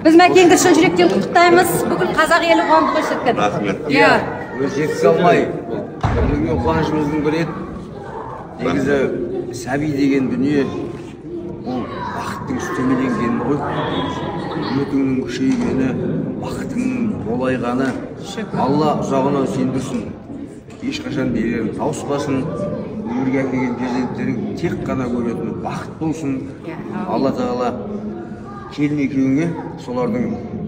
Біз Мәкеңді шын жүректен құттықтаймыз. Бүкіл қазақ елі қуанды ғой, шіркін. Рахмет. Иә. Өз жеткізе алмай, бүгінгі қуанышымыздың бірі еді. Негізі сәби деген дүние ол бақыттың үстемеленгені ғой. Үмітіңнің күшейгені, бақытыңның молайғаны. Алла ұзағына сендірсін. Ешқашан берерін тауыспасын. Өмірге әкелген перзенттерің тек қана көретін бақыт болсын. Алла тағала келін екеуіңе солардың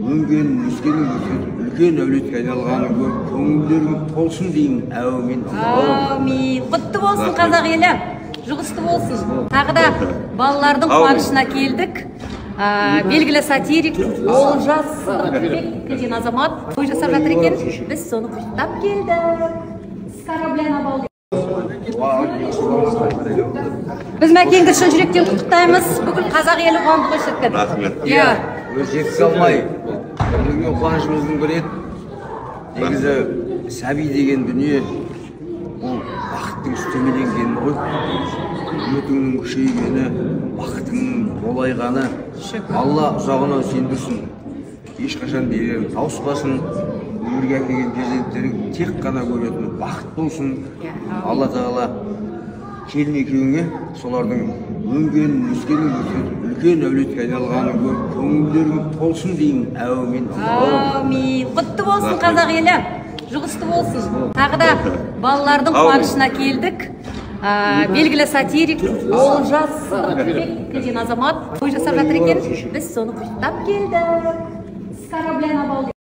өнгенін, өскенін көрсетіп, үлкен әулетке айналғанын көріп, көңілдерің толсын деймін. Әумин. Әумин. Құтты болсын, қазақ елі. Жұғысты болсын. Тағы да балалардың қуанышына келдік. Белгілі сатирик Олжас Сыдықбек деген азамат той жасап жатыр екен. Біз соны құттықтап келдік. С корабля на бал. Біз Мәкеңді шын жүректен құттықтаймыз. Бүкіл қазақ елі қуанды ғой, шіркін. Рахмет. Иә. Өз жеткізе алмай, бүгінгі қуанышымыздың бірі еді. Негізі сәби деген дүние ол бақыттың үстемеленгені ғой. Үмітіңнің күшейгені, бақытыңның молайғаны. Алла ұзағына сендірсін. Ешқашан берерін тауыспасын. Өмірге әкелген перзенттерің тек қана көретін бақыт болсын. Алла тағала келін екеуіңе солардың өнгенін, өскенін көрсетіп, үлкен әулетке айналғанын көріп, көңілдерің толсын деймін. Әумин. Әумин. Құтты болсын, қазақ елі. Жұғысты болсын. Тағы да балалардың қуанышына келдік. Белгілі сатирик Олжас Сыдықбек деген азамат той жасап жатыр екен. Біз соны құттықтап келдік. С корабля на бал.